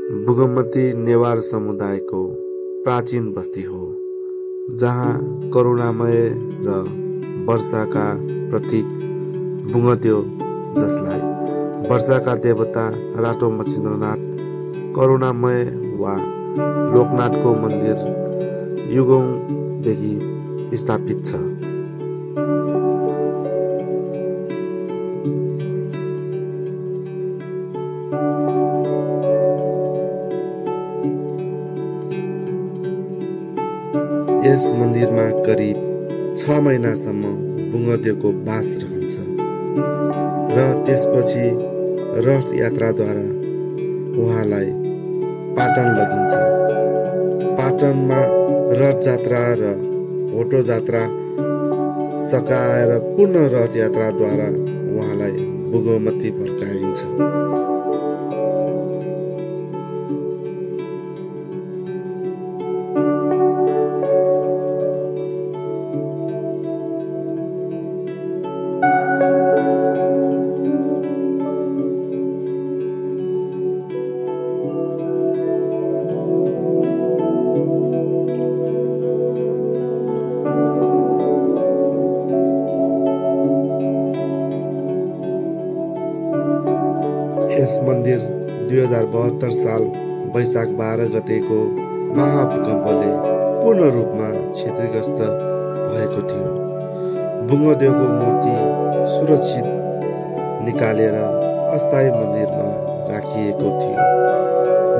बुगमती नेवार समुदायको प्राचीन बस्ती हो, जहाँ करुणामय र वर्षाका प्रतीक बुङ्गदेव, जसलाई वर्षाका देवता रातो मच्छिन्द्रनाथ, करुणामय वा लोकनाथको मन्दिर युगौंदेखि स्थापित छ। यस मन्दिरमा करिब 6 महिनासम्म बुङ्गदेवको बास रहन्छ र त्यसपछि रथ यात्राद्वारा उहाँलाई पाटन लगिन्छ। पाटनमा रथ जात्रा र होटो जात्रा सकाएर पुनः रथ यात्राद्वारा उहाँलाई बुगमती फर्काइन्छ। यस मन्दिर 2072 साल वैशाख 12 गतेको महाभूकम्पले पूर्ण रूपमा क्षतिग्रस्त भएको थियो। बुङ्गदेवको मूर्ति सुरक्षित निकालेर अस्थायी मन्दिरमा राखिएको थियो।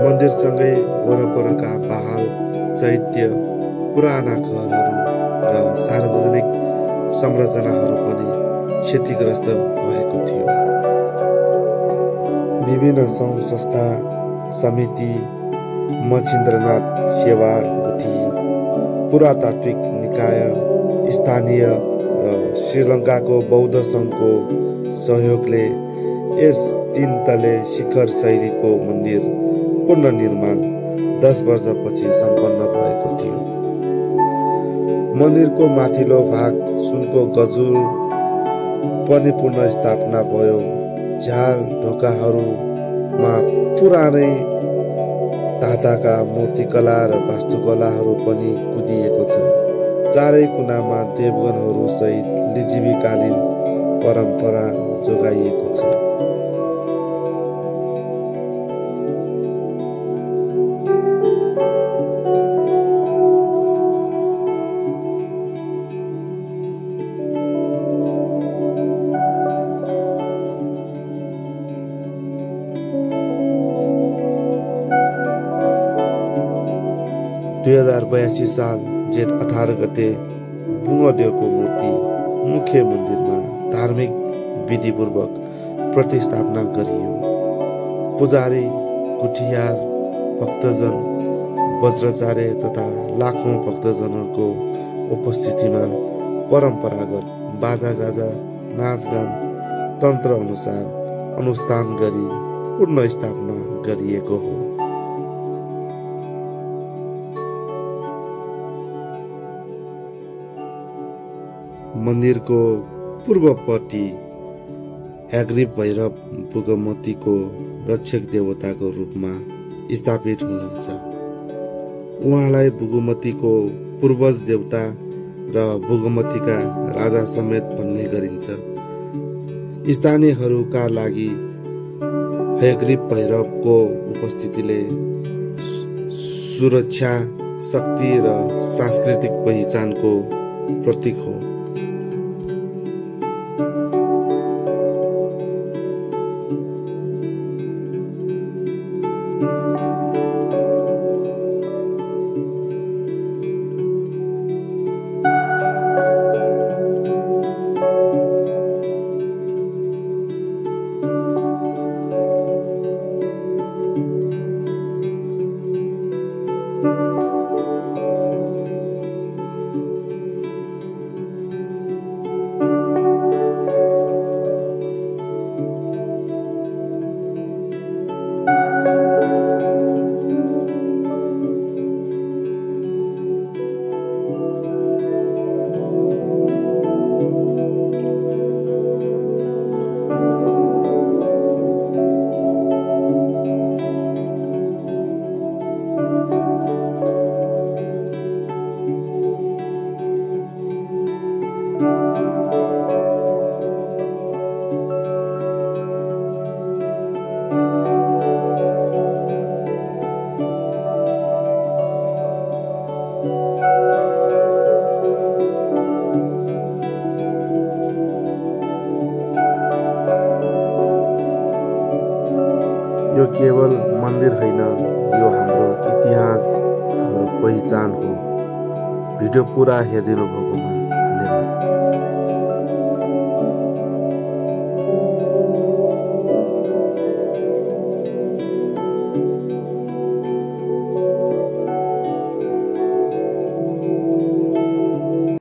मन्दिरसँगै वरपरका बहाल, चैत्य, पुराना घरहरू र सार्वजनिक संरचनाहरू पनि क्षतिग्रस्त भएको थियो। विभिन्न सङ्घ संस्था, समिति, मच्छिन्द्रनाथ सेवा गुठी, पुरातात्विक निकाय, स्थानीय र श्रीलङ्काको बौद्ध सङ्घको सहयोगले यस 3 तले शिखर शैलीको मन्दिर पुनर्निर्माण 10 वर्षपछि सम्पन्न भएको थियो। मन्दिरको माथिल्लो भाग सुनको गजुर पनि पुनर्स्थापना भयो। झ्याल ढोकाहरूमा पुरानै ढाँचाका मूर्तिकला र वास्तुकलाहरू पनि कुदिएको छ। चारै कुनामा देवगणहरू सहित लिच्छवीकालीन परम्परा जोगाइएको छ। – 2082 साल जेठ 18 गते बुङ्गदेवको मूर्ति मुख्य मन्दिरमा धार्मिक विधिपूर्वक प्रतिस्थापना गरियो। पुजारी, गुठियार, भक्तजन, वज्राचार्य तथा लाखौं भक्तजनहरूको उपस्थितिमा परम्परागत बाजागाजा, नाचगान, तन्त्र अनुसार अनुष्ठान गरी पुनर्स्थापना गरिएको हो। मन्दिरको पूर्वपट्टि ह्याग्रीव भैरव बुगमतीको रक्षक देवताको रूपमा स्थापित हुनुहुन्छ। उहाँलाई बुगमतीको पूर्वज देवता र बुगमतीका राजा समेत भन्ने गरिन्छ। स्थानीयहरूका लागि ह्याग्रीव भैरवको उपस्थितिले सुरक्षा, शक्ति र सांस्कृतिक पहिचानको प्रतीक हो। यो केवल मन्दिर होइन, यो हाम्रो इतिहास, हाम्रो पहिचान हो। भिडियो पुरा हेरिदिनु भएकोमा